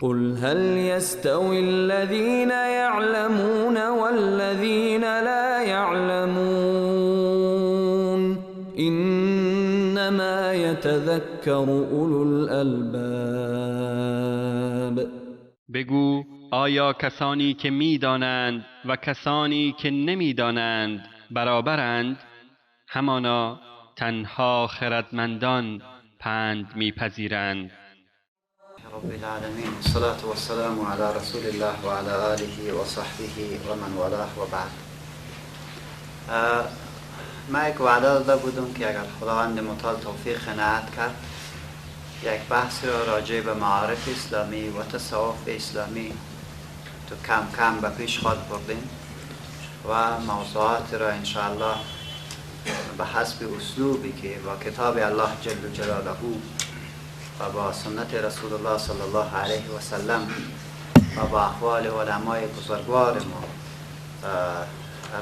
قل هل يستوي الذين يعلمون والذين لا يعلمون إنما يتذكر أولو الألباب. بگو آیا کسانی که میدانند و کسانی که نمیدانند برابرند؟ همانا تنها خردمندان پند میپذیرند. رب العالمین، الصلاة والسلام علی رسول الله و علی آله و صحبه و من والاه و بعد. من یک وعده داده بودم که اگر خداوند متعال توفیق عنایت کرد یک بحث را راجع به معارف اسلامی و تصوف اسلامی تو کم کم به پیش خواهد بردیم و موضوعات را انشاءالله به حسب اسلوبی که با کتاب الله جل جلاله و با سنت رسول الله صلی الله علیه و سلم و با اقوال علمای بزرگوار ما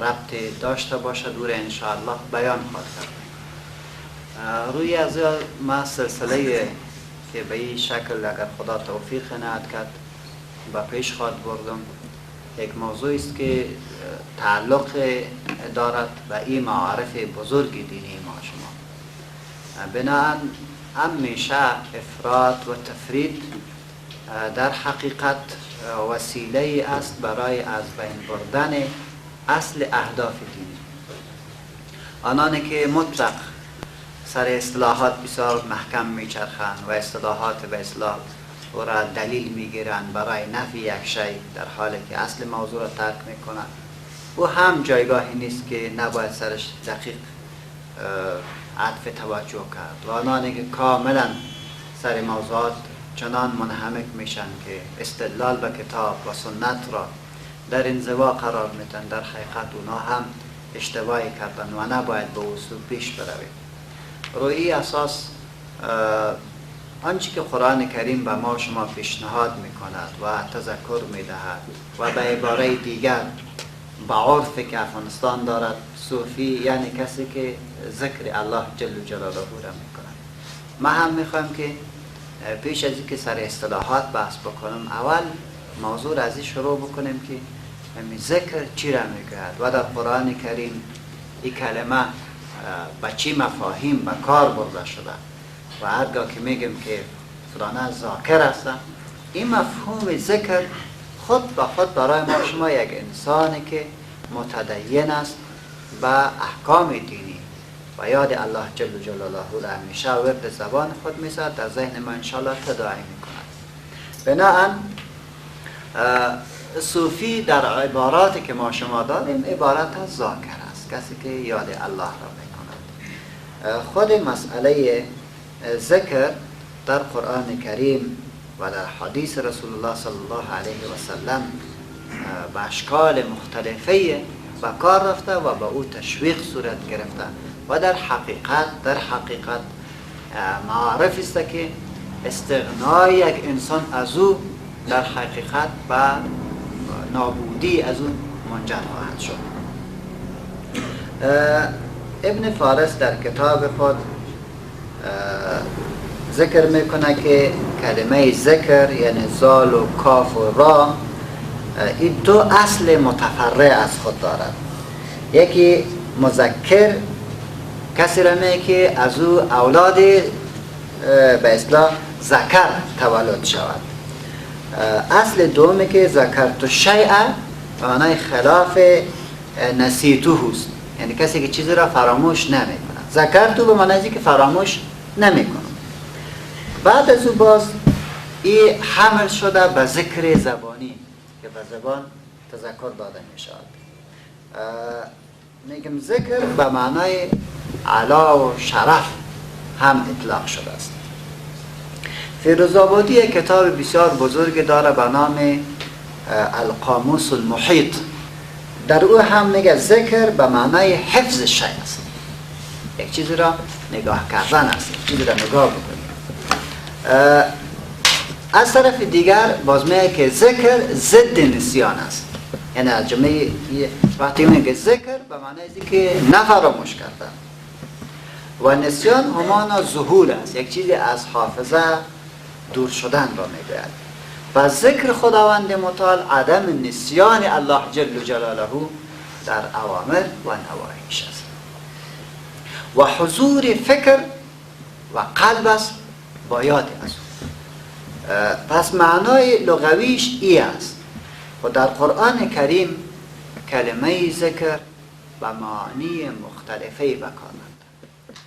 ربط داشته باشد او را انشاءالله بیان خواهد کرد. روی از ما سلسله که به این شکل اگر خدا توفیق عنایت کرد به پیش خواهد بردم یک موضوع است که تعلق دارد به این معارف بزرگ دینی ما شما. بناً همیشه افراط و تفرید در حقیقت وسیله است برای از بین بردن اصل اهداف دینی. آنانی که مطلق سر اصطلاحات بسیار محکم میچرخند و اصطلاحات به اصطلاح او را دلیل میگیرند برای نفی یک شی در حالی که اصل موضوع را ترک میکنند، او هم جایگاهی نیست که نباید سرش دقیق عطف توجه کرد. و آنانی که کاملا سر موضوعات چنان منهمک میشن که استدلال به کتاب و سنت را در انزوا قرار میتن، در حقیقت اونا هم اشتباهی کردن و نباید به اصول پیش برویم. روی اساس آنچه که قرآن کریم به ما شما پیشنهاد میکند و تذکر میدهد و به عباره دیگر به عرف که افغانستان دارد، صوفی یعنی کسی که ذکر الله جل جلاله را میکند. ما هم میخوایم که پیش از اینکه سر اصطلاحات بحث بکنم اول موضوع را از این شروع بکنیم که ذکر چی را میگوید و در قرآن کریم این کلمه به چی مفاهیم به کار برده شده و هرگاه که میگیم که فلانه ذاکر است، این مفهوم ذکر خود به خود برای ما شما یک انسانی که متدین است به احکام دینی و یاد الله جل جلاله را همیشه ورد زبان خود میسازد، در ذهن ما انشاءالله تداعی میکند. بناً صوفی در عباراتی که ما شما داریم عبارت از ذاکر است، کسی که یاد الله را میکند. خود مسئله ذکر در قرآن کریم و در حدیث رسول الله صلی الله علیه و سلم به اشکال مختلفه به کار رفته و به او تشویق صورت گرفته و در حقیقت معارف است که استغنای یک انسان از او در حقیقت به نابودی از او منجر خواهد شد. ابن فارس در کتاب خود ذکر میکنه که کلمه ذکر یعنی زال و کاف و را، این دو اصل متفرع از خود دارد. یکی مذکر کسی را میگه که از او اولاد به اصطلاح ذکر تولد شود. اصل دومی که ذکرت شیء به معنای خلاف نسیته است، یعنی کسی که چیزی را فراموش نمیکند. ذکرتو به معنای که فراموش نمیکنه. بعد از او باز این حمل شده به ذکر زبانی که به زبان تذکر داده می شود. میگم ذکر به معنای علا و شرف هم اطلاق شده است. فیروزآبادی یک کتاب بسیار بزرگ داره به نام القاموس المحیط. در او هم میگه ذکر به معنای حفظ شی است، یک چیزی را نگاه کردن است، یک چیزی را نگاه بکنیم. از طرف دیگر باز میگه که ذکر ضد نسیان است، یعنی از جمله وقتی میگه ذکر به معنای که نفراموش کردن و نسیان همانا ظهور است، یک چیزی از حافظه دور شدن را میگوید. و ذکر خداوند متعال عدم نسیان الله جل جلاله در اوامر و نواهیش است و حضور فکر و قلب است با یاد از او. پس معنای لغویش ای است و در قرآن کریم کلمه ذکر به معانی مختلفه به کار رفته.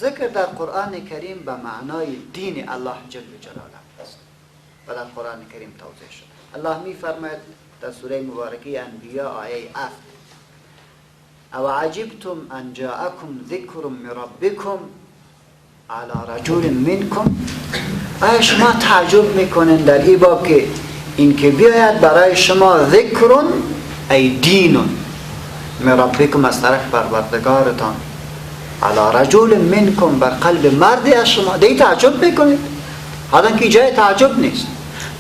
ذکر در قرآن کریم به معنای دین الله جل جلاله است و در قرآن کریم توضیح شده. الله می فرماید در سوره مبارکه انبیاء آیه 7: او عجبتم ان جاءکم ذکر من ربکم علی رجل منکم. آیا شما تعجب میکنین در این باب که این که بیاید برای شما ذکر ای دین من ربکم از طرف پروردگارتان، علی رجل منکم بر قلب مردی از شما، دی تعجب میکنید؟ حالا که جای تعجب نیست.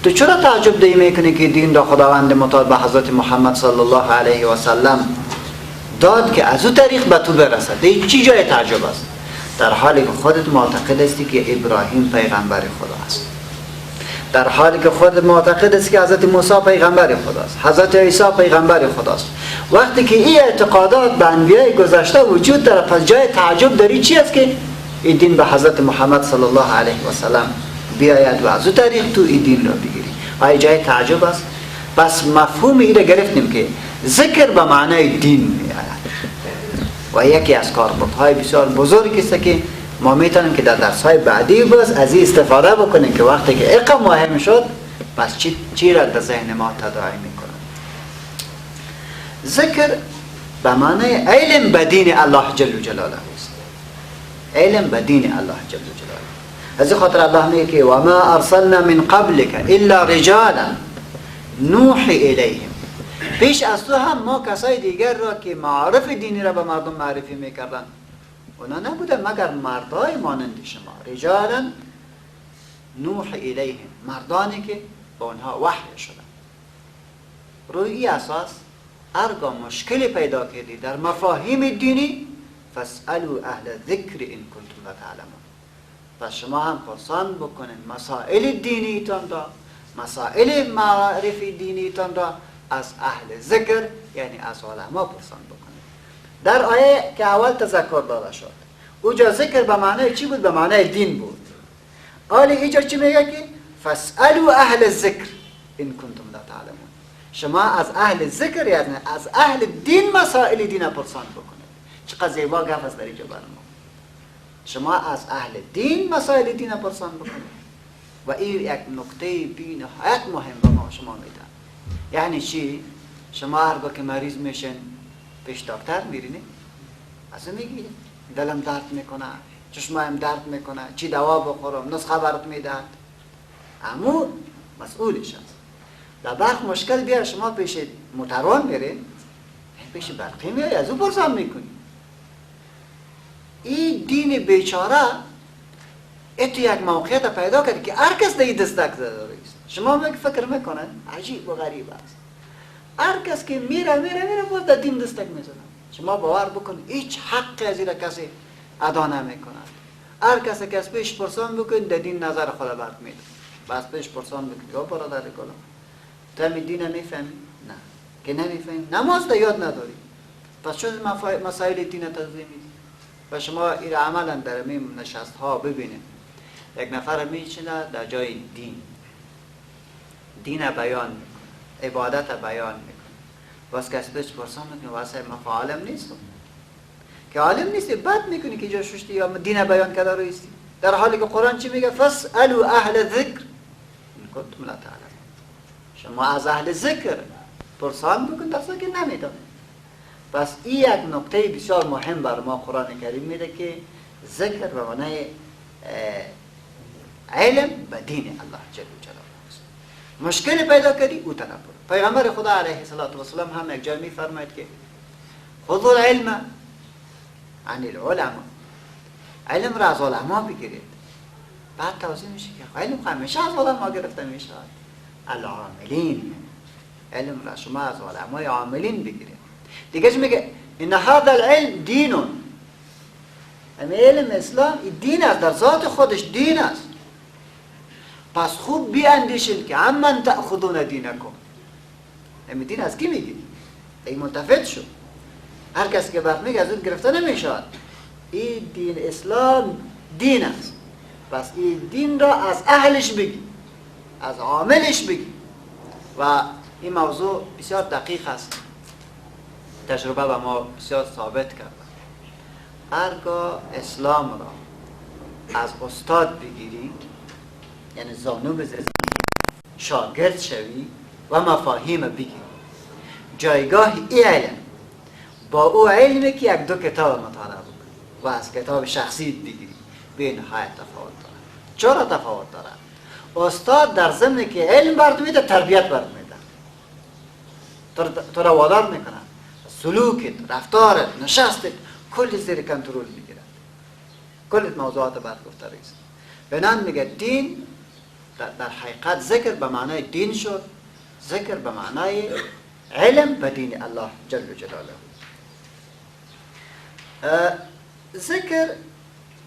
تو چرا تعجب دی میکنی که دین را خداوند متعال به حضرت محمد صلی الله علیه و سلم داد که از او طریق به تو برسد؟ دی چی جای تعجب است؟ در حالی که خودت معتقد هستی که ابراهیم پیغمبر خدا است، در حالی که خودت معتقد هستی که حضرت موسی پیغمبر خداست، حضرت عیسی پیغمبر خداست. وقتی که این اعتقادات به انبیای گذشته وجود داره، پس جای تعجب داری چی است که این دین به حضرت محمد صلی الله علیه و سلم بیاید و از او طریق تو این دین را بگیری؟ آیا جای تعجب است؟ پس مفهوم این را گرفتیم که ذکر به معنای دین میآید و یکی از کاربردهای بسیار بزرگی است که ما میتونیم که در درس‌های بعدی باز از این استفاده بکنیم که وقتی که اقام مهم شد پس چی را در ذهن ما تداعی میکنه. ذکر به معنای علم به دین الله جل جلاله است، علم به دین الله جل جلاله. از این خاطر الله میگه که و ما ارسلنا من قبلک الا رجالا نوحی الیهم. پیش از تو هم ما کسای دیگر را که معارف دینی را به مردم معرفی میکردن اونا نبودن مگر مردای مانند شما، رجالا نوحی الیهم، مردانی که به آنها وحی شدن. روی این اساس هرگاه مشکلی پیدا کردی در مفاهیم دینی، فاسألوا اهل الذکر ان کنتم لا تعلمون. پس شما هم پرسان بکنین مسائل دینیتان را، مسائل معارف دینیتان را از اهل ذکر یعنی از علما پرسان بکنید. در آیه که اول تذکر داده شد اوجا ذکر به معنای چی بود؟ به معنای دین بود. آلی اینجا چی میگه که فاسألوا اهل الذکر ان کنتم لا تعلمون. شما از اهل ذکر یعنی از اهل دین مسائل دین پرسان بکنید. چقدر زیبا گفت است در اینجا برای ما. شما از اهل دین مسائل دین پرسان بکنید و این یک نکته بی نهایت مهم به ما شما میده. یعنی چی؟ شما هرگاه که مریض میشین پیش دکتر میرینی، از اون میگی دلم درد میکنه، چشمایم درد میکنه، چی دوا بخورم، نسخه برات میدهد. امو مسئولش است. در برخ مشکل بیا شما پیش موتروان میرین، پیش برقی میای، از او پرسان میکنی. این دین بیچاره اتو یک موقعیت پیدا کرد که هر کس در این دستک زده است. شما میگه فکر میکنن عجیب و غریب است. هر کس که میره میره میره باز در دین دستک میزنه. شما باور بکن هیچ حقی از این کسی ادا نمیکند. هر کس که از پیش پرسان بکن در دین نظر خود برد میده. بس پیش پرسان بکن یا برادر گلم تو همین دین نمیفهمی؟ نه که نمیفهمی، نماز در یاد نداری، پس چون مسائل دین توضیح میدی؟ و شما این عملا در این نشست ها ببینید یک نفر میچینه در جای دین، دین بیان میکنه، عبادت بیان میکنه، باز کسی پیش پرسان میکنه واسه ما عالم نیستم که عالم نیستی، بد میکنی که اینجا ششتی یا دین بیان کرده رو ایستی، در حالی که قرآن چی میگه؟ فاسألوا اهل الذکر ان کنتم لا تعلمون. شما از اهل ذکر پرسان بکن در که نمیدونید. پس این یک نکته بسیار مهم بر ما قرآن کریم میده که ذکر به معنای علم به دین الله جل جلاله است. مشکل پیدا کردی او طرف برو. پیغمبر خدا علیه الصلاة والسلام هم یک جای میفرماید که خذوا العلم عن العلماء، علم را از علما بگیرید. بعد توضیح میشه که علم همیشه از علما گرفته میشه، العاملین، علم را شما از علمای عاملین بگیرید. دیگه میگه ان هذا العلم دین، علم اسلام دین است، در ذات خودش دین است. پس خوب بیاندیشین که عمن تأخذون دینکم، این دین از کی میگیری؟ ای ملتفت شد. هر کسی که برات میگه از اون گرفته نمیشود. این دین اسلام دین است، پس این دین را از اهلش بگی، از عاملش بگی. و این موضوع بسیار دقیق است، تجربه به ما بسیار ثابت کرده. هرگاه اسلام را از استاد بگیری، یعنی زانو بزنی، شاگرد شوی و مفاهیم بگیری، جایگاه ای علم با او علمی که یک دو کتاب مطالعه بکنی و از کتاب شخصی بگیری، به نهایت تفاوت داره. چرا تفاوت داره؟ استاد در ضمن که علم برد میده، تربیت برد میده، تو را وادار میکنه، سلوکت، رفتارت، نشستت کل زیر کنترل میگیرد، کل موضوعات برد گفته رئیس. بنان میگه دین در حقیقت ذکر به معنای دین شد، ذکر به معنای علم به دین الله جل جلاله. ذکر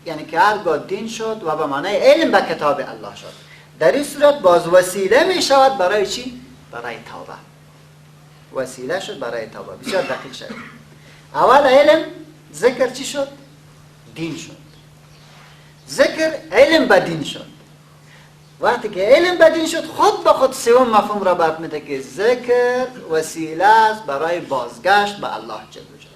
یعنی که هرگاه دین شد و به معنای علم به کتاب الله شد، در این صورت باز وسیله می شود برای چی؟ برای توبه. وسیله شد برای توبه. بسیار دقیق شد. اول علم، ذکر چی شد؟ دین شد. ذکر علم به دین شد. وقتی که علم به دین شد، خود به خود سوم مفهوم را برد میده که ذکر وسیله است برای بازگشت به الله جل جلاله،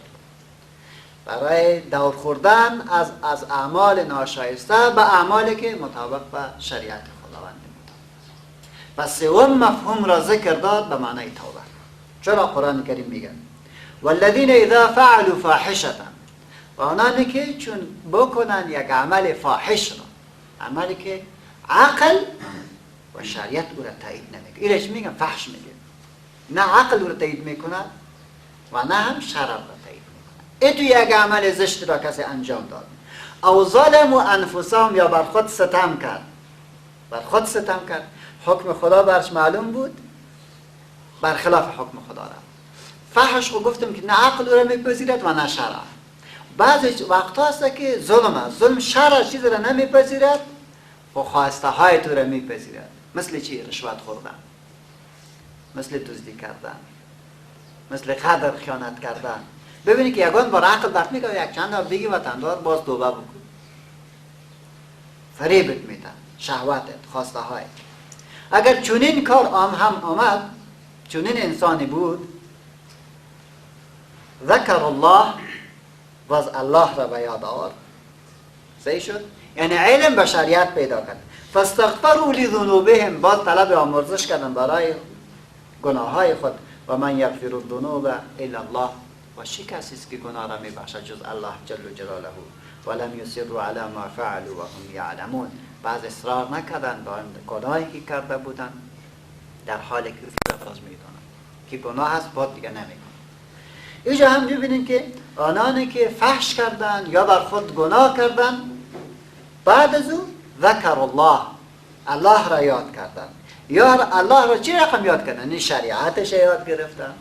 برای دور خوردن از اعمال ناشایسته به اعمالی که مطابق به شریعت خداوند متعال. پس سوم مفهوم را ذکر داد به معنای توبه. چرا قرآن کریم میگه والذین اذا فعلوا فاحشه، و آنانی که چون بکنن یک عمل فاحش را، عملی که عقل و شریعت او را تایید نمیکنه، ایرش میگن فحش میگه، نه عقل او را تایید میکنه و نه هم شرع را تایید میکنه. ای تو یک عمل زشت را کسی انجام داد، او ظلموا انفسهم، یا بر خود ستم کرد، بر خود ستم کرد، حکم خدا برش معلوم بود، برخلاف حکم خدا رفت. فحش خو گفتم که نه عقل او را میپذیرد و نه شرع. بعضی وقتا هست که ظلم است، ظلم شرع چیز را نمیپذیرد و خواسته های تو را میپذیرد. مثل چی؟ رشوت خوردن، مثل دزدی کردن، مثل قدر خیانت کردن. ببینید که یگان بار عقل برات میگه یک چند بار بگی وطندار باز توبه بکن، فریبت میدن، شهوتت، خواسته های. اگر چنین کار هم آمد، چنین انسانی بود، ذکر الله، باز الله را به یاد آورد، صحیح شد؟ یعنی علم به شریعت پیدا کرد. فاستغفروا لذنوبهم، باز طلب آمرزش کردن برای گناه های خود. و من یغفر الذنوب الا الله، و چه کسی است که گناه را میبخشد جز الله جل جلاله. ولم یصروا علی ما فعلوا وهم یعلمون، بعض اصرار نکردن به گناهی که کرده بودن، در حالی که باز میدونن که گناه هست، باز دیگه نمیکنن. اینجا هم میبینیم که آنانی که فحش کردن یا بر خود گناه کردن، بعد از او ذکر الله، الله را یاد کردن. یا الله را چی رقم یاد کردن؟ این شریعتش یاد گرفتن.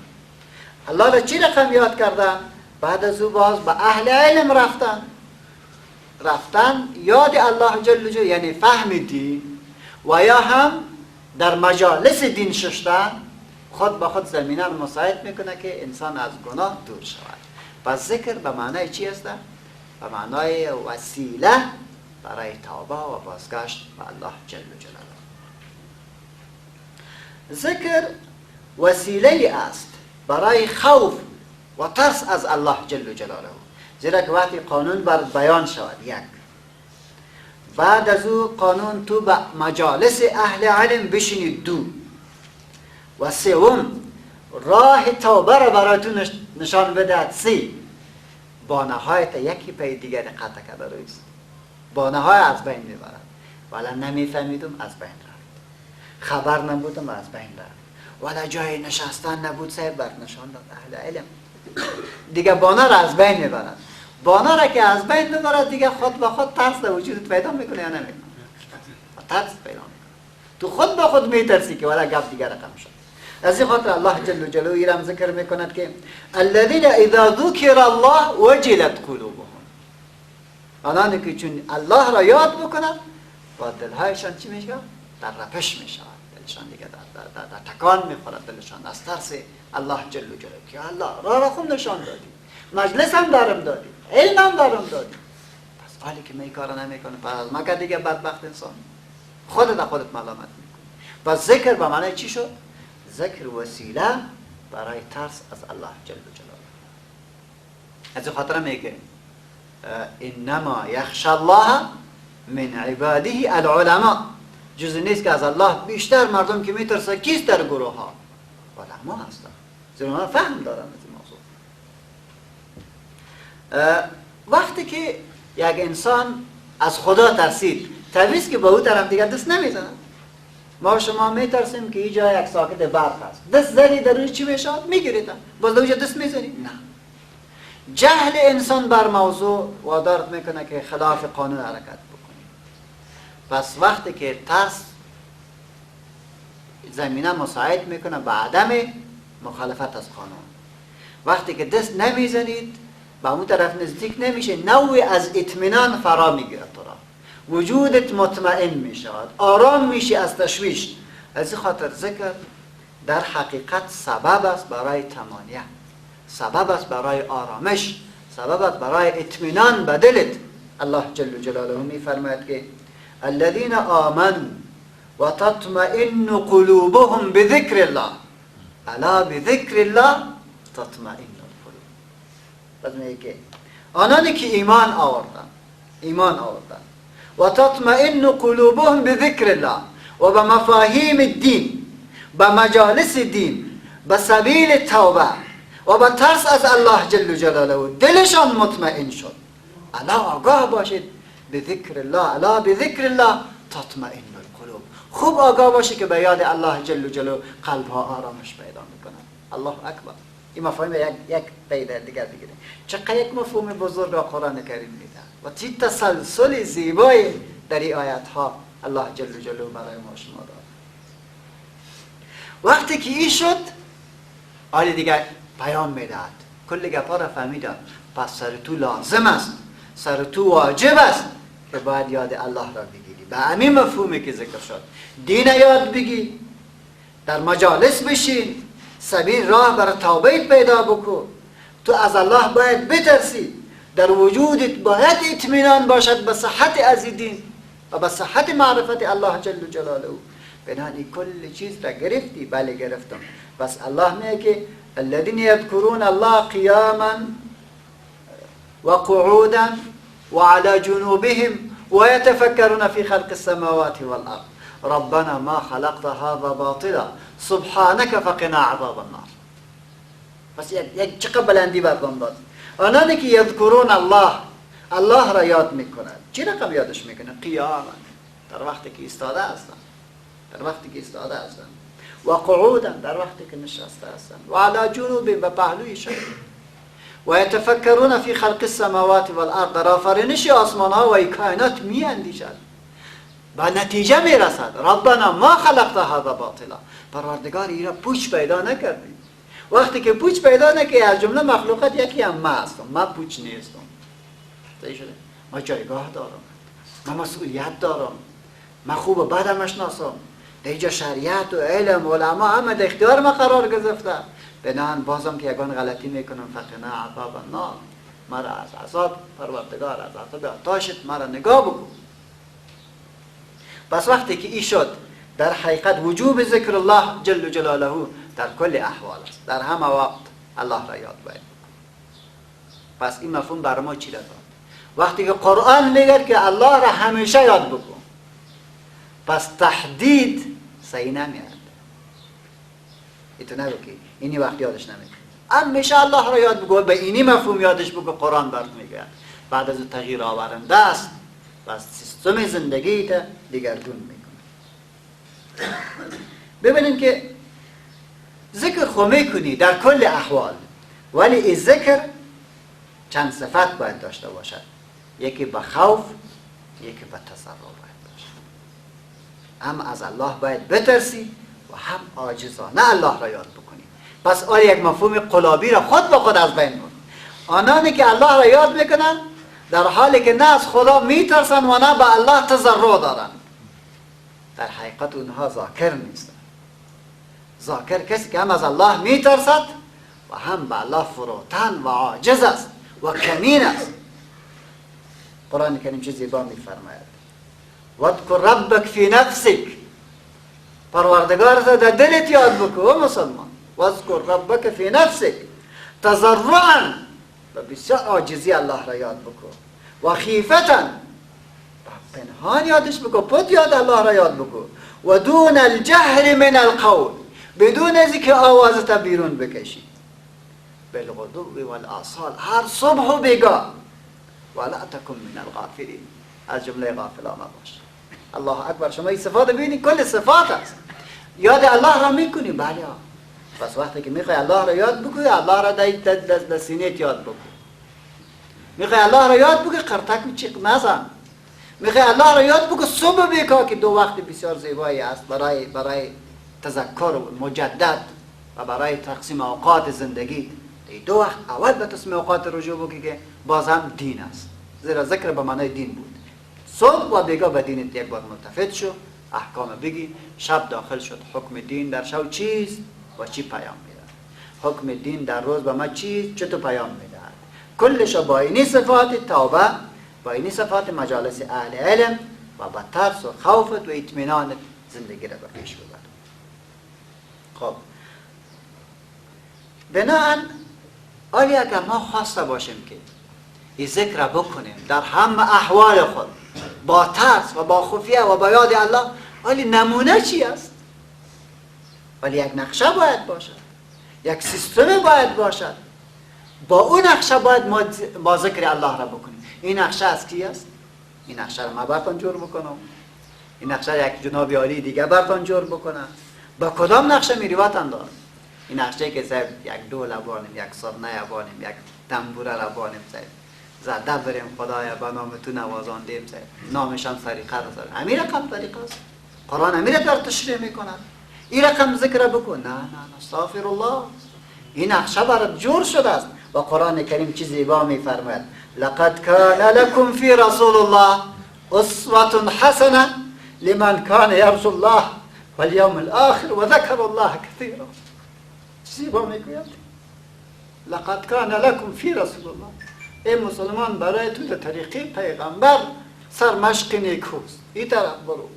الله را چی رقم یاد کردن؟ بعد از او باز به اهل علم رفتن، رفتن یاد الله جل جلاله، یعنی فهم دین، و یا هم در مجالس دین ششتن، خود به خود زمینه را مساعد میکنه که انسان از گناه دور شود. پس ذکر به معنای چی است؟ به معنای وسیله برای توبه و بازگشت به الله جل جلاله. ذکر وسیله است برای خوف و ترس از الله جل جلاله، زیرا که وقتی قانون بر بیان شود یک، بعد از او قانون تو به مجالس اهل علم بشینی دو، و سوم راه توبه را برای تو نشان بدهد سه، با نهایت یکی پی دیگری قطع کرده رویست، با نهای از بین میبرد. ولی نمیفهمیدم از بین رفت، خبر نبودم از بین رفت، ولی جای نشستن نبود، صاحب بر نشان داد اهل علم. دیگه بانه را از بین میبرد. بانه را که از بین میبرد دیگه خود به خود ترس در وجودت پیدا میکنه یا نمیکنه؟ ترس پیدا میکنه، تو خود به خود میترسی که ولی گپ دیگه رقم شد. از این خاطر الله جل جلاله ایرم ذکر میکند که الذین اذا ذکر الله وجلت قلوبهم، آنانی که چون الله را یاد بکنند با دلهایشان چی میشه؟ در رپش می شود، دلشان دیگه در تکان می خورد، دلشان از ترس الله جل جلاله که الله را خوب نشان دادی، مجلس هم دارم دادی، علم هم دارم دادی، پس حالی که می کار نمیکنه پس از مکه دیگه بدبخت انسان خودت خودت ملامت میکنی. پس ذکر به معنی چی شد؟ ذکر وسیله برای ترس از الله جل جلاله. از خاطر میگه انما یخشى الله من عباده العلماء، جز نیست که از الله بیشتر مردم که میترسه کیست؟ در گروه ها علما هستن، زیرا اونا فهم دارن از این موضوع. وقتی که یک انسان از خدا ترسید، طبیعی که با او طرف دیگه دست نمیزنه. ما شما میترسیم که اینجا یک ساکت برق هست، دست زدی در روی چی میشد؟ میگیرید، باز در اونجا دست میزنی؟ نه. جهل انسان بر موضوع وادارت میکنه که خلاف قانون حرکت بکنی. پس وقتی که ترس زمینه مساعد میکنه به عدم مخالفت از قانون، وقتی که دست نمیزنید به اون طرف نزدیک نمیشه، نوعی از اطمینان فرا میگیره تو را، وجودت مطمئن میشود، آرام میشی از تشویش. از این خاطر ذکر در حقیقت سبب است برای تمانیه، سبب است برای آرامش، سبب است برای اطمینان به دلت. الله جل جلاله میفرماید که الذين آمنوا وتطمئن قلوبهم بذکر الله الا بذکر الله تطمئن القلوب. پس میگه که آنانی که ایمان آوردن، ایمان آوردن و تطمئن قلوبهم بذکر الله و به مفاهیم دین، به مجالس دین، به سبیل توبه و به ترس از الله جل جلاله دلشان مطمئن شد. الا آگاه باشید به ذکر الله، الا به ذکر الله تطمئن القلوب. خوب آگاه باشید که به یاد الله جل جلاله قلب ها آرامش پیدا میکنند. الله اکبر. این مفاهیم یک پیدا دیگر بگیره. چقدر یک مفهوم بزرگ را قرآن کریم میده و چه تسلسل زیبایی در این آیت ها الله جل جلاله برای ما شما داد. وقتی که این شد، حالی دیگه پیام میدهد، کل گپا را فهمیدم، پس سر تو لازم است، سر تو واجب است که باید یاد الله را بگیری. به همین مفهومی که ذکر شد، دین یاد بگی، در مجالس بشین، سبیل راه برای توبه پیدا بکن، تو از الله باید بترسی، در وجودت باید اطمینان باشد به صحت از دین و به صحت معرفت الله جل جلاله. بنابراین کل چیز را گرفتی؟ بله گرفتم. بس الله میگه که الذين يذكرون الله قياما وقعودا وعلى جنوبهم ويتفكرون في خلق السماوات والأرض ربنا ما خلقت هذا باطلا سبحانك فقنا عذاب النار. پس یک چقدر بلندی بردم داد. آنانی که یذکرون الله، الله را یاد میکنند. چی رقم یادش میکنه؟ قیاما، در وقتی که ایستاده هستند، در وقتی که ایستاده هستند، و قعودا، در وقتی که نشسته هستند، و علی جنوب، و پهلویشان، و یتفکرون فی خلق السماوات والارض، در آفرینش آسمان ها و کائنات می اندیشند، به نتیجه می رسد ربنا ما خلقت هذا باطلا، پروردگار ایرا پوچ پیدا نکردی. وقتی که پوچ پیدا نکردی، از جمله مخلوقات یکی هم ما هستم، ما پوچ نیستم. صحیح شده؟ ما جایگاه دارم، ما مسئولیت دارم، ما خوب و بد مشناسم، در اینجا شریعت و علم و علما همه در اختیار ما قرار گرفته. بنابراین بازم که یگان غلطی میکنم، فقنا عذاب النار، مرا از عذاب پروردگار، از عذاب آتشت مرا نگاه بکن. پس وقتی که این شد، در حقیقت وجوب ذکر الله جل جلاله در کل احوال است، در همه وقت الله را یاد باید. پس این مفهوم برای ما چی داد؟ وقتی که قرآن میگه که الله را همیشه یاد بکن، پس تحدید صحیح نمیاد. ایتو نگو که اینی وقت یادش نمیاد، همیشه الله را یاد بگو، به اینی مفهوم یادش بگو. قرآن برات میگه بعد از تغییر آورنده است، پس سیستم زندگی تا دیگرگون میکنه. ببینیم که ذکر خو میکنی در کل احوال، ولی این ذکر چند صفت باید داشته باشد. یکی به خوف، یکی به تضرع باید باشد. هم از الله باید بترسی و هم عاجزانه الله را یاد بکنی. پس آن یک مفهوم قلابی را خود به خود از بین برد. آنانی که الله را یاد میکنن در حالی که نه از خدا میترسن و نه به الله تضرع دارن، در حقیقت اونها ذاکر نیستند. ذاکر کسی که هم از الله میترسد و هم به الله فروتن و عاجز است و کمین است. قرآن کریم چه زیبا میفرماید: واذکر ربک فی نفسک، پروردگار در دلت یاد بکن مسلمان. واذکر ربک فی نفسک تضرعا، و بسیار عاجزی الله را یاد بکن، و خیفتا، پنهان یادش بکن، پت یاد الله را یاد بکن، و دون الجهر من القول، بدون از اینکه آوازت بیرون بکشی، بالغدو والآصال، هر صبح و بیگاه، ولا تکن من الغافلین، از جمله غافلان مباش. الله اکبر. شما این صفات ببینید، کل صفات است. یاد الله را میکنی، بله. پس وقتی که میخوای الله را یاد بکنی، الله را در سینه‌ت یاد بکن. میخوای الله را یاد بکنی، قرتک و چیق نزن. میخوای الله را یاد بکن صبح بیکا، که دو وقت بسیار زیبایی است برای تذکر و مجدد و برای تقسیم اوقات زندگی. دو وقت اول به تقسیم اوقات رجوع بکنی که باز هم دین است، زیرا ذکر به معنای دین بود. صبح و بیگاه به دینت یک بار ملتفت شو، احکام بگی. شب داخل شد، حکم دین در شب چیست و چی پیام میدهد، حکم دین در روز به ما چیست، چطور پیام میدهد. کلش با اینی صفات توبه، با اینی صفات مجالس اهل علم و با ترس و خوفت و اطمینان زندگی را به پیش ببر. خب بناهن آیا اگر ما خواسته باشیم که این ذکر را بکنیم در همه احوال خود با ترس و با خفیه و با یاد الله، ولی نمونه چی است؟ ولی یک نقشه باید باشد، یک سیستم باید باشد. با اون نقشه باید ما ذکر الله را بکنیم. این نقشه از کی است؟ این نقشه را ما برتان جور بکنم، این نقشه را یک جناب عالی دیگه برتان جور بکنم. با کدام نقشه میری وطن دار؟ این نقشه که صاحب یک دو لبانیم، یک سرنه بانیم، یک تنبوره لبانیم، صاحب زده بریم خدایا به نام تو نوازاندیم، صاحب نامش هم سریقه را زده. همین رقم طریقه است. قرآن همین در تشریح میکند. این رقم ذکر بکن. نه نه نه، استغفر الله. این نقشه برات جور شده است. و قرآن کریم چیز زیبا میفرماید: لقد کان لکم فی رسول الله اسوة حسنه لمن کان یرجو الله والیوم الاخر و ذکر الله کثیرا. زیبا میگوید لقد کان لکم فی رسول الله، ای مسلمان برای تو در طریقه پیغمبر سرمشق نیکوست، این طرف برو.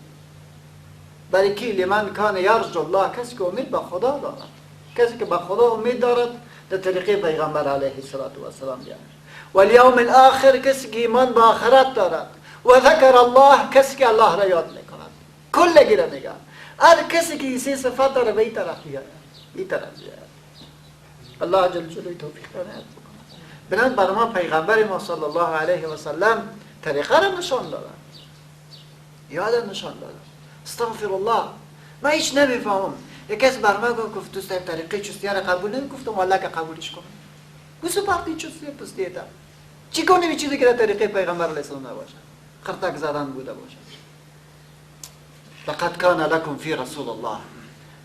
برای کی؟ لمن کان یرجو الله، کسی که امید به خدا دارد، کسی که به خدا امید دارد در طریقه پیغمبر علیه الصلاة والسلام بیاید. و الیوم الاخر، کسی که ایمان به آخرت دارد. و ذکر الله، کسی که الله را یاد میکند. کل گیره میگه هر کسی که این سه صفت داره به این طرف بیاید، این طرف بیاید. الله جل جلاله توفیق عنایت بکنه. بنابراین برای ما پیغمبر ما صلی الله علیه و سلم طریقه را نشان دادن، یاد نشان دادن. استغفر الله، من هیچ نمیفهمم. یک کس بر من گفت دوست طریقه چستیه را قبول نمی، گفتم والله که قبولش کنم. گوسو پارتی چستیه پستیه تا چی کنیم؟ چیزی که در طریقه پیغمبر علیه السلام نباشه، خرتک زدن بوده باشه. لقد کان لکم فی رسول الله،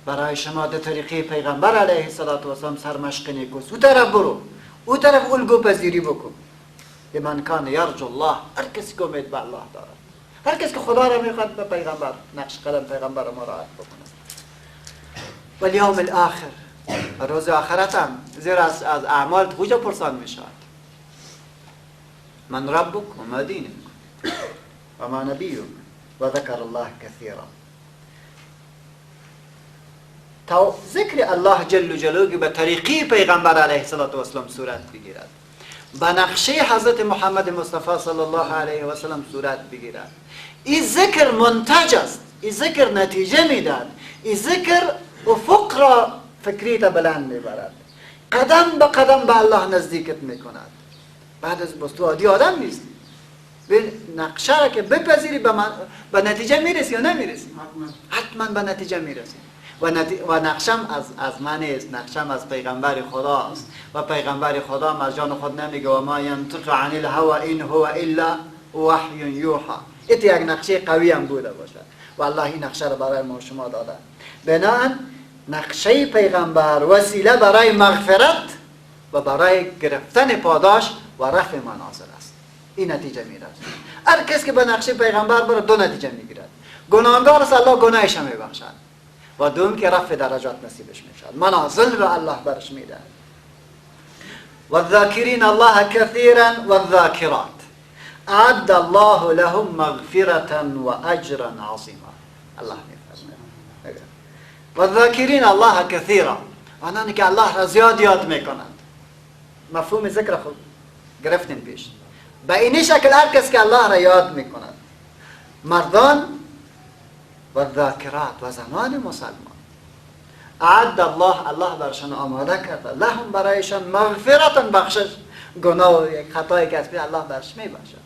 برای شما در طریقه پیغمبر علیه الصلاة والسلام سرمشق نیکوست. او طرف برو، او طرف الگو پذیری بکن. لمن کان یرجو الله، هر کسی که امید به الله دارد، هر کسی که خدا را میخواد به پیغمبر نقش قدم پیغمبر مراعات بکنه. و الیوم الاخر، روز آخرت هم، زیرا از اعمال کجا پرسان میشود؟ من ربک و ما دینک و ما نبیک و ذکر الله کثیرا. تا ذکر الله جل جلاله به طریقی پیغمبر علیه الصلاة والسلام صورت بگیرد، به نقشه حضرت محمد مصطفی صلی الله علیه و سلم صورت بگیرد. این ذکر منتج است، این ذکر نتیجه میدهد، این ذکر افق را فکری تا بلند میبرد، قدم به قدم به الله نزدیکت میکند. بعد از باز تو عادی آدم نیستی. به نقشه را که بپذیری به نتیجه میرسی یا نمیرسی؟ حتما به نتیجه میرسی. و نقشم از من است، نقشم از پیغمبر خداست. و پیغمبر خدا از جان خود نمیگه و ما ینطق عن الهوى ان هو الا وحی یوحى. ایت یک نقشه قوی هم بوده باشد و الله این نقشه را برای ما شما داده. بناهن نقشه پیغمبر وسیله برای مغفرت و برای گرفتن پاداش و رفع منازل است. این نتیجه میرسد. هر کس که به نقشه پیغمبر بره دو نتیجه میگیرد: گناهگار است، الله گناهش میبخشد. و دوم که رفع درجات نصیبش میشد، منازل را الله برش میده. والذاکرین الله كثيرا والذاکرات اعد الله لهم مغفرة واجرا عظیما. الله میفرماید والذاکرین الله كثيرا، آنانی که الله را زیاد یاد میکنند. مفهوم ذکر خود گرفتیم پیش. به این شکل هر کس که الله را یاد میکند، مردان و ذاکرات و زنان مسلمان، اعد الله، الله برشان آماده کرده، لهم برایشان مغفرتا بخشش، گناه و یک خطایی که از پیش الله برش میبخشد،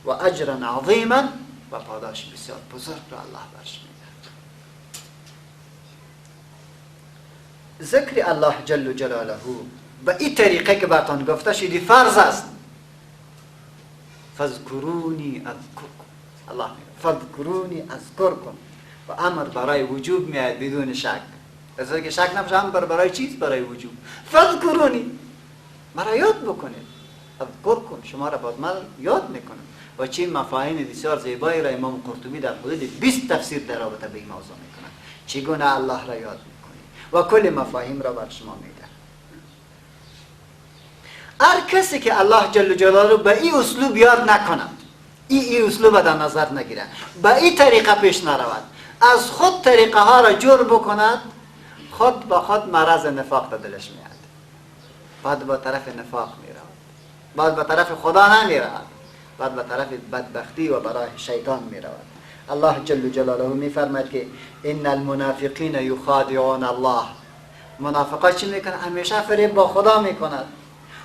و اجرا عظیما و پاداش بسیار بزرگ را الله برش میده. ذکر الله جل جلاله به این طریقه که براتان گفته شدی فرض است. فاذکرونی اذکرکم، الله میگه فاذکرونی اذکرکم، و امر برای وجوب میاد بدون شک. از که شک نباشه، امر برای چیز؟ برای وجوب. فاذکرونی، مرا یاد بکنید، اذکرکم، شما را باز من یاد میکنم. و چه مفاهیم بسیار زیبایی را امام قرطبی در حدود 20 تفسیر در رابطه به این موضوع میکنه، چگونه الله را یاد میکنید و کل مفاهیم را بر شما میده. هر کسی که الله جل جلاله به این اسلوب یاد نکند، این اسلوب در نظر نگیره، به این طریقه پیش نرود، از خود طریقه ها را جور بکند، خود با خود مرض نفاق به دلش میاد. بعد با طرف نفاق میرود، بعد به طرف خدا نمیرود، بعد به طرف بدبختی و برای شیطان میرود. الله جل جلاله میفرماید که ان المنافقین یخادعون الله. منافقا چی میکنن؟ همیشه فریب با خدا میکند.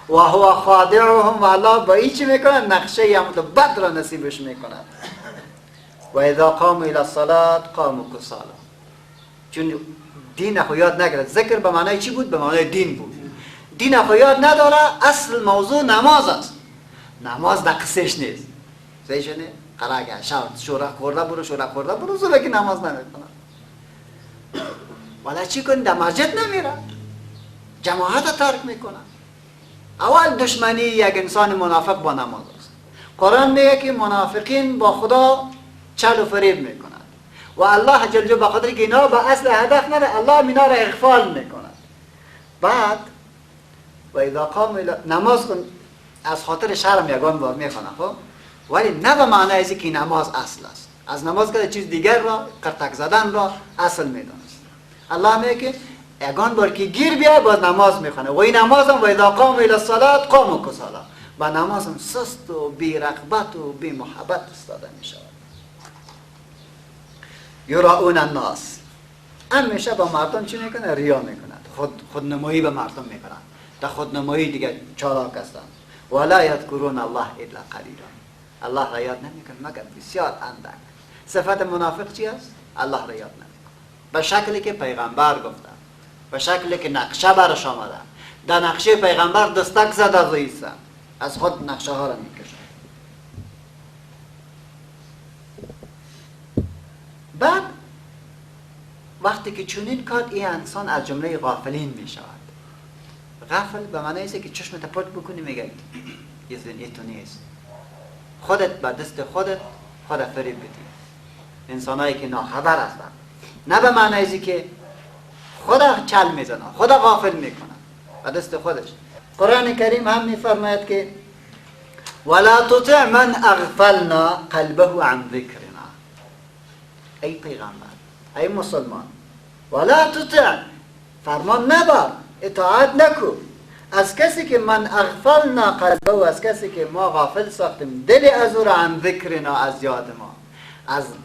و هو خادعهم، و الله با این چی میکنه؟ نقشه هم بد را نصیبش میکند. و اذا قاموا الى الصلاه قاموا کسالا. چون دین خو یاد نگرد. ذکر به معنای چی بود؟ به معنای دین بود. دین خو یاد نداره، اصل موضوع نماز است. نماز در قصهش نیست. صحیح نه؟ قراگه شب شورا خورده برو، شورا خورده برو، زوده که نماز نمیکنه. ولی چی کن؟ در مسجد نمیره، جماعت ترک میکنه. اول دشمنی یک انسان منافق با نماز است. قرآن میگه که منافقین با خدا چل و فریب میکنند و الله جل جلاله به خاطر که اینا به اصل هدف نره، الله اینا را اغفال میکند. بعد و اذا قام نماز کن از خاطر شرم یگان بار میخوانه، خب، ولی نه به معنای از که نماز اصل است. از نماز که چیز دیگر را، قرتک زدن را اصل میدانست. الله میگه که یگان بار که گیر بیای باز نماز میخوانه و این نماز هم و اذا قاموا الی الصلاه قاموا کسالا، و نماز هم سست و بی رغبت و بی محبت استاده میشود. یراؤون الناس، همیشه با مردم چی میکنه؟ ریا میکند، خودنمایی به مردم میکنند، در خودنمایی دیگه چالاک هستند. ولا یذکرون الله الا قلیلا، الله را یاد نمیکنه مگر بسیار اندک. صفت منافق چی است؟ الله را یاد نمیکنه به شکلی که پیغمبر گفته، به شکلی که نقشه برش آمده. در نقشه پیغمبر دستک زده زیسته، از خود نقشه ها را میکشه. بعد وقتی که چنین کرد، این انسان از جمله غافلین می شود. غافل به معنی است که چشمت پاک بکنی، میگه یه تو نیست، خودت به دست خودت خود فریب بدی. انسانایی که ناخبر هستند، نه به معنی است که خدا چل میزنه، خدا غافل میکنه به دست خودش. قرآن کریم هم میفرماید که ولا تطع من اغفلنا قلبه عن ذکرنا. ای پیغمبر، ای مسلمان، ولا تطع، فرمان نبر، اطاعت نکو از کسی که من اغفلنا قلبه، از کسی که ما غافل ساختیم دل از او را، عن ذکرنا، از یاد ما،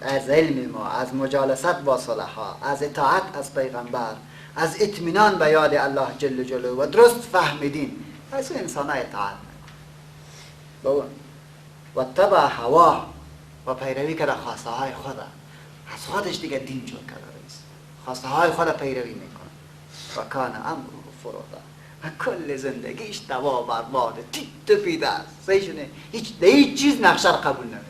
از علم ما، از مجالست با صلحا، از اطاعت از پیغمبر، از اطمینان به یاد الله جل جلاله و درست فهمیدین، از انسان ها اطاعت نکن. و تبع هواه، و پیروی کرده خواسته های خود، از خودش دیگه دین جور کرده رئیس، خواسته های خود پیروی میکنه. و کان امره فرطا، و کل زندگیش دوا برباد تیت پیده است. صحیح، هیچ چیز نقشه را قبول نمیکنه،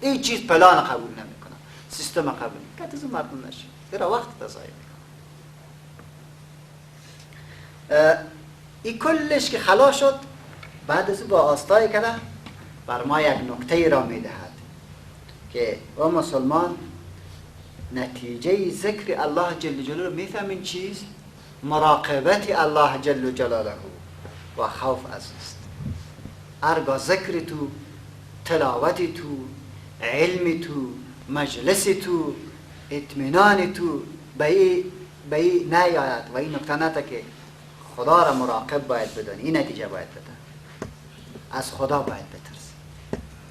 هیچ چیز پلان قبول نمیکنه، سیستم قبول نمیکنه. از مردم نشه، زیرا وقت ضایع میکنه. این کلش که خلاص شد، بعد از با آستای کرده بر ما یک نکته را میدهد که او مسلمان، نتیجه ذکر الله جل جلاله میفهمین چیست؟ مراقبت الله جل جلاله و خوف از است. هرگاه ذکر تو، تلاوت تو، علم تو، مجلس تو، اطمینان تو به این نیاید و این نکته نته که خدا را مراقب باید بدانی، این نتیجه باید بده. از خدا باید بترسی.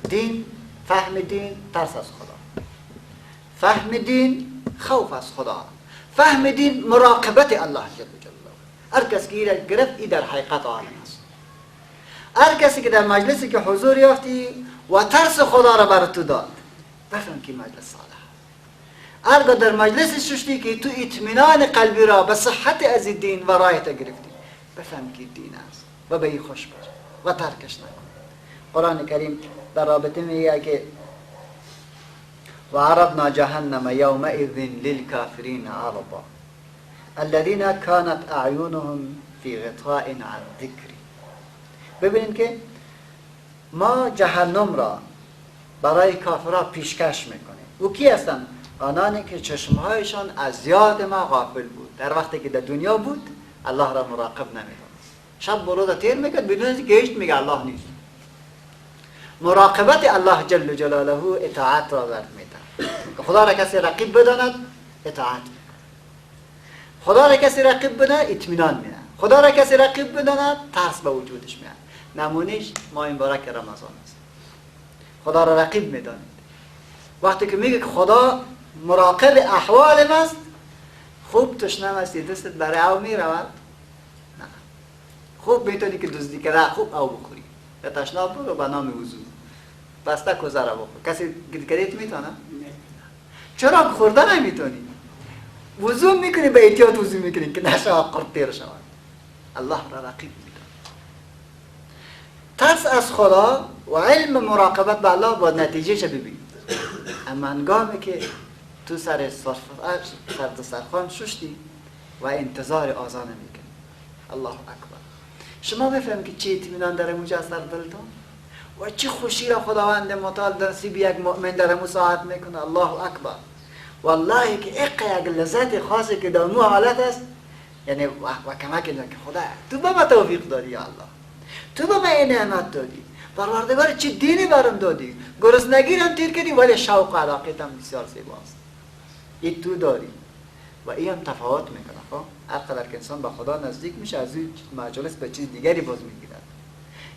دین، فهم دین، ترس از خدا. فهم دین، خوف از خدا. فهم دین، مراقبت الله جل جلاله. هر کس که این گرفت، این در حقیقت عالم است. هر کسی که در مجلسی که حضور یافتی و ترس خدا را بر تو داد، بفهم که مجلس صالح. هرگاه در مجلس ششتی که تو اطمینان قلبی را به صحت از دین و رایت گرفتی، بفهم که دین است و به این خوش باش و ترکش نکن. قرآن کریم در رابطه میگه که و عرضنا جهنم یومئذ للکافرین عرضا الذین كانت اعینهم فی غطاء عن ذکری. ببینید که ما جهنم را برای کافرها پیشکش میکنیم. او کی هستند؟ آنانی که چشمهایشان از یاد ما غافل بود. در وقتی که در دنیا بود الله را مراقب نمیدانست. شب برو تیر میکرد بدون اینکه هیچ میگه الله نیست. مراقبت الله جل جلاله اطاعت را برد میده. خدا را کسی رقیب بداند اطاعت میکنه. خدا را کسی رقیب بداند اطمینان میده. خدا را کسی رقیب بداند ترس به وجودش میاد. نمونهش ماه مبارک رمضان است. خدا را رقیب میدانید. وقتی که میگه که خدا مراقب احوال ماست، خوب تشنه هستی دستت برای او میرود؟ نه. خوب میتونی که دزدی کرده خوب او بخوری. یا تشناب برو به نام وضو. بسته کوزه را بخور. کسی گریت میتونه؟ چرا خورده نمیتونی؟ وضو میکنی به احتیاط وضو میکنی که نشود قرط تیر شود. الله را رقیب میدونه. ترس از خدا و علم مراقبت به الله با نتیجه ببین. اما هنگامی که تو سر سرخوان ششتی و انتظار آذان میکنی، الله اکبر، شما بفهم که چه اطمینان در اونجا است در دلتون و چه خوشی را خداوند متعال در نصیب یک مؤمن در امو ساعت میکنه. الله اکبر، والله که یک لذت خاصی که در مو حالت است، یعنی و کمک که خدا تو به ما توفیق دادی یا الله، تو به ما این نعمت دادی، پروردگار چه دینی برام دادی، گرسنگی هم تیر کردی ولی شوق و علاقه هم بسیار زیباست. این تو داری و این هم تفاوت میکنه. خب هر قدر که انسان به خدا نزدیک میشه از این مجالس به چیز دیگری باز میگیرد،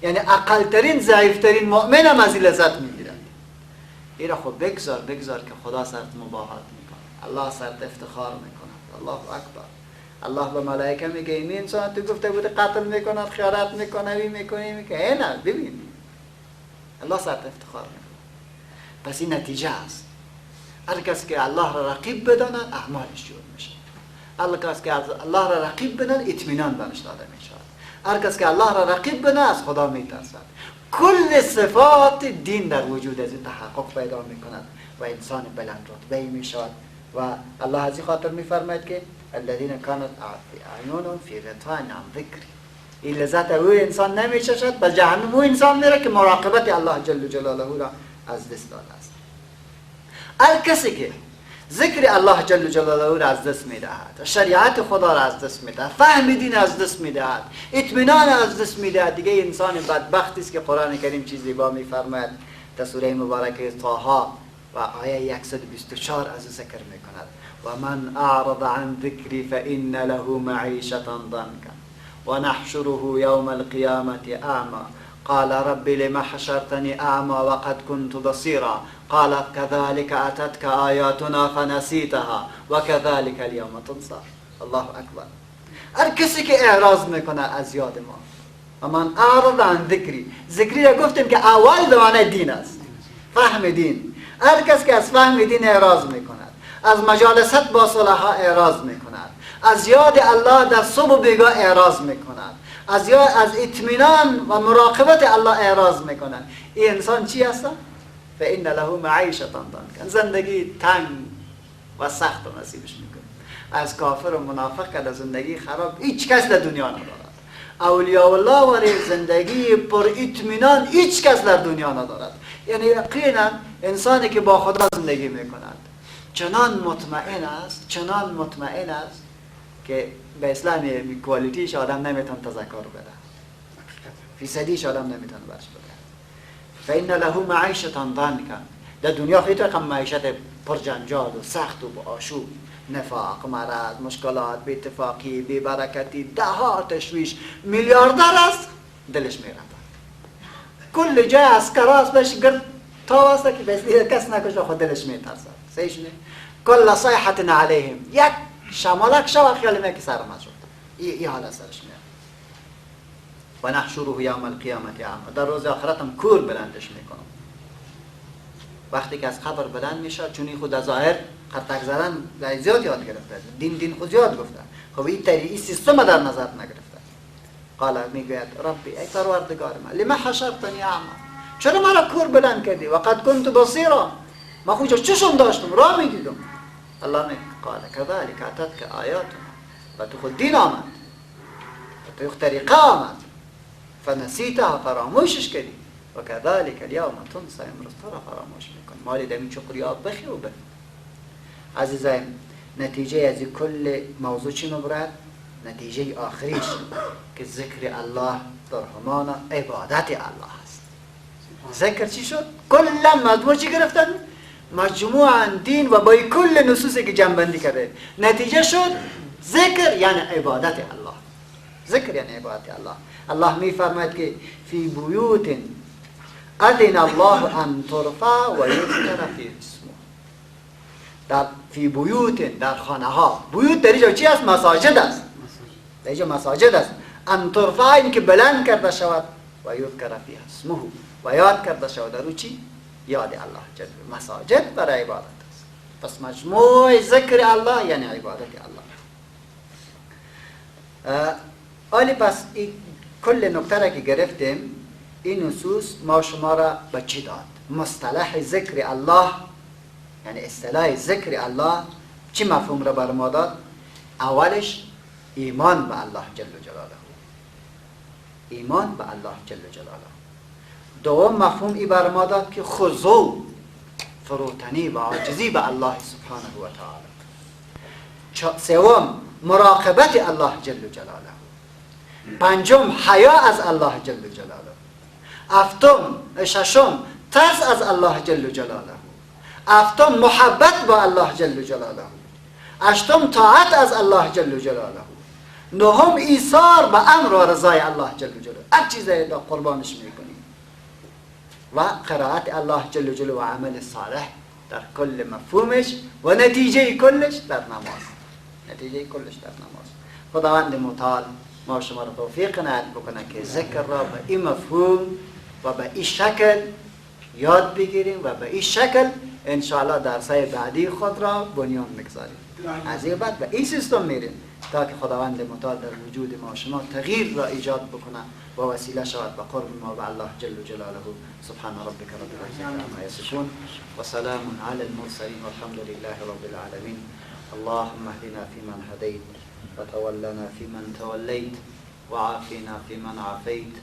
یعنی اقلترین ضعیفترین مؤمن هم از این لذت میگیرد. این را خب بگذار، بگذار که خدا سرت مباهات میکنه، الله سرت افتخار میکنه. الله اکبر. الله به ملائکه میگه این انسان تو گفته بوده قتل میکند، خیانت میکنه، این میکنه، میکنه، نه ببین الله سرت افتخار میکنه. پس این نتیجه است. هر کس که الله را رقیب بداند اعمالش جور میشه. هر کس که الله را رقیب بداند اطمینان برش داده میشود. هر کس که الله را رقیب بداند از خدا میترسد. کل صفات دین در وجود از این تحقق پیدا میکند و انسان بلند رتبه میشود. و الله از این خاطر میفرماید که الذین کانت اعینهم فی غطاء عن ذکری. این لذت او انسان نمیچشد، بل جهنم او انسان میره که مراقبت الله جل جلاله را از دست داده است. هر کسی که ذکر الله جل جلاله را از دست میدهد، شریعت خدا را از دست میدهد، فهم دین از دست میدهد، اطمینان از دست میدهد، دیگه انسان بدبختی است که قرآن کریم چیزی با میفرماید در سوره مبارکه طه و آیه 124 از ذکر میکند: و من اعرض عن ذکری فإن له معیشة ضنکا ونحشره یوم القیامة اعمی قال رب لم حشرتنی اعمی وقد كنت بصیرا قال كذلك اتتك آیاتنا فنسیتها وكذلك اليوم تنسى. الله اکبر. هر کسی که اعراض میکنه از یاد ما، و من اعرض عن ذکری، ذکری را گفتیم که اول دوانه دین است، فهم دین. هر کس که از فهم دین اعراض میکند، از مجالست با صلحا اعراض میکند، از یاد الله در صبح و بیگاه اعراض میکند، از اطمینان و مراقبت الله اعراض میکند، این انسان چی هست؟ فإن له معیشة ضنکا، زندگی تنگ و سخت نصیبش میکنه. از کافر و منافق که در زندگی خراب هیچ کس در دنیا ندارد، اولیاء الله واری زندگی پر اطمینان هیچ کس در دنیا ندارد. یعنی یقینا انسانی که با خدا زندگی میکند، چنان مطمئن است، چنان مطمئن است که به اسلام quality ش آدم نمیتونه تذکر بده، فیصدیش آدم نمیتونه برش بده. فإن له معیشة ضنکا، در دنیا خیلی رقم معیشت پرجنجال و سخت و با آشوب، نفاق، مرض، مشکلات، بی اتفاقی، بی برکتی، ده ها تشویش، میلیاردر است دلش میرود، کل جای عسکراست بهش گرد تا واسه که بس کس نکشه، خود دلش میترسد. صحیح شده؟ کل صیحة علیهم، یک شمالک شو خیال میکنه که سر ما شد، این حال سرش میاد. و نحشره یوم القیامة اعمی، در روز آخرت هم کور بلندش میکنم. وقتی که از قبر بلند میشه، چون این خود از ظاهر قرتک زدن زیاد یاد گرفته، دین خود زیاد گفته، خب این طریقی این سیستم در نظر نگرفته. قال میگوید ربی ای پروردگار من، لما حشرتنی اعمی، چرا مرا کور بلند کردی؟ و قد کنت بصیرا، من خود چشم داشتم راه میدیدم. الله میگه قال كذلك اتتك آیاتنا، و تو خود دین آمد، و تو خود طریقه آمد، فنسیتها، فراموشش کردی، و كذلك اليوم تنسى، امروز تو را فراموش میکن، مالی دمی چقری آب بخی و بخی. عزیزایم نتیجه از کل موضوع چی مبرد؟ نتیجه آخریش که ذکر الله در همان عبادت الله است. ذکر چی شد؟ کلا مجموع چی گرفتن؟ مجموعا دین و با کل نصوصی که جمع کرده نتیجه شد ذکر یعنی عبادت الله. ذکر یعنی عبادت الله. الله می فرماید که فی بیوت اذن الله ان ترفع و یذکر فی اسمه. در فی بیوت، در خانه ها. بیوت در اینجا چی است؟ مساجد است. در اینجا مساجد است. ان ترفع این که بلند کرده شود، و یذکر فی اسمه، و یاد کرده شود در او چی؟ یاد الله جل. مساجد برای عبادت است. پس مجموع ذکر الله یعنی عبادت الله. آلی پس این کل نکته را که گرفتیم، این نصوص ما شما را به چی داد؟ مصطلح ذکر الله یعنی اصطلاح ذکر الله چی مفهوم را بر ما داد؟ اولش ایمان به الله جل جلاله، ایمان به الله جل جلاله. دوم مفهوم ای بر ما داد که خضوع، فروتنی و عاجزی به الله سبحانه و تعالی. سوم مراقبت الله جل جلاله. پنجم حیا از الله جل جلاله. ششم ترس از الله جل جلاله. هفتم محبت با الله جل جلاله. هشتم طاعت از الله جل جلاله. نهم ایثار به امر و رضای الله جل جلاله. هر چیزی را قربانش میکنی. و قرائت الله جل جلاله و عمل صالح در کل مفهومش و نتیجه کلش در نماز. نتیجه کلش در نماز. خداوند متعال ما شما را توفیق عنایت بکنه که ذکر را به این مفهوم و به این شکل یاد بگیریم و به این شکل انشاءالله درسای بعدی خود را بنیان بگذاریم. از این بعد به این سیستم میریم تا که خداوند متعال در وجود ما شما تغییر را ایجاد بکنه و وسیله شود به قرب ما به الله جل جلاله. سبحان ربک رب العزة عما یصفون و سلام علی المرسلین والحمد لله رب العالمین. اللهم اهدنا فیمن هدیت وتولنا فيمن توليت وعافنا فيمن عافيت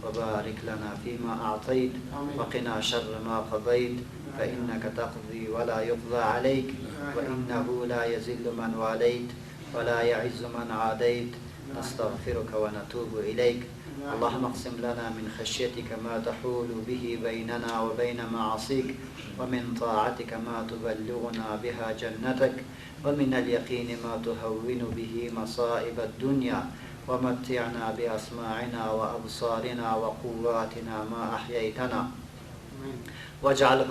وبارك لنا فيما أعطيت وقنا شر ما قضيت فإنك تقضي ولا يقضى عليك وإنه لا يذل من واليت ولا يعز من عاديت. نستغفرك ونتوب إليك. اللهم اقسم لنا من خشيتك ما تحول به بيننا وبين معاصيك ومن طاعتك ما تبلغنا بها جنتك ومن اليقين ما تهون به مصائب الدنيا ومتعنا بأسماعنا وأبصارنا وقواتنا ما أحييتنا واجعله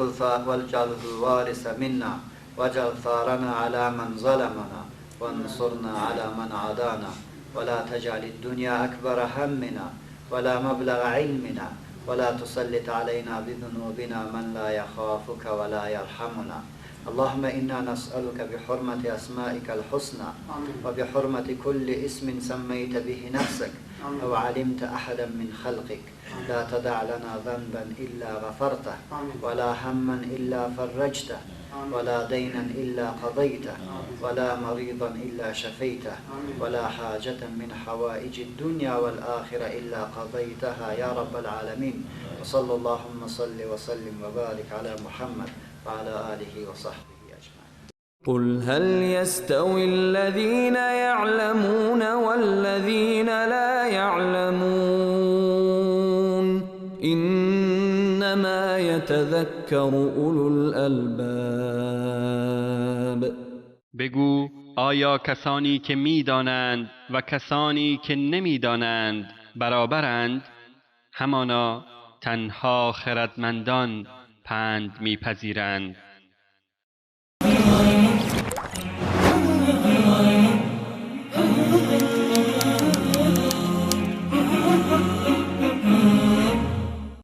الوارث منا واجعل ثارنا على من ظلمنا وانصرنا على من عادانا ولا تجعل الدنيا أكبر همنا ولا مبلغ علمنا ولا تسلط علينا بذنوبنا من لا يخافك ولا يرحمنا. اللهم إنا نسألك بحرمة أسمائك الحسنى وبحرمة كل اسم سميت به نفسك أو علمت أحدا من خلقك لا تدع لنا ذنبا إلا غفرته ولا هما إلا فرجته ولا دينا إلا قضيته ولا مريضا إلا شفيته ولا حاجة من حوائج الدنيا والآخرة إلا قضيتها يا رب العالمين. وصلى اللهم صل وسلم وبارك على محمد وعلى آله وصحبه أجمعين. قل هل يستوي الذين يعلمون والذين لا يعلمون إنما يتذكر أولو الألباب. بگو آیا کسانی که میدانند و کسانی که نمیدانند برابرند؟ همانا تنها خردمندان پند میپذیرند.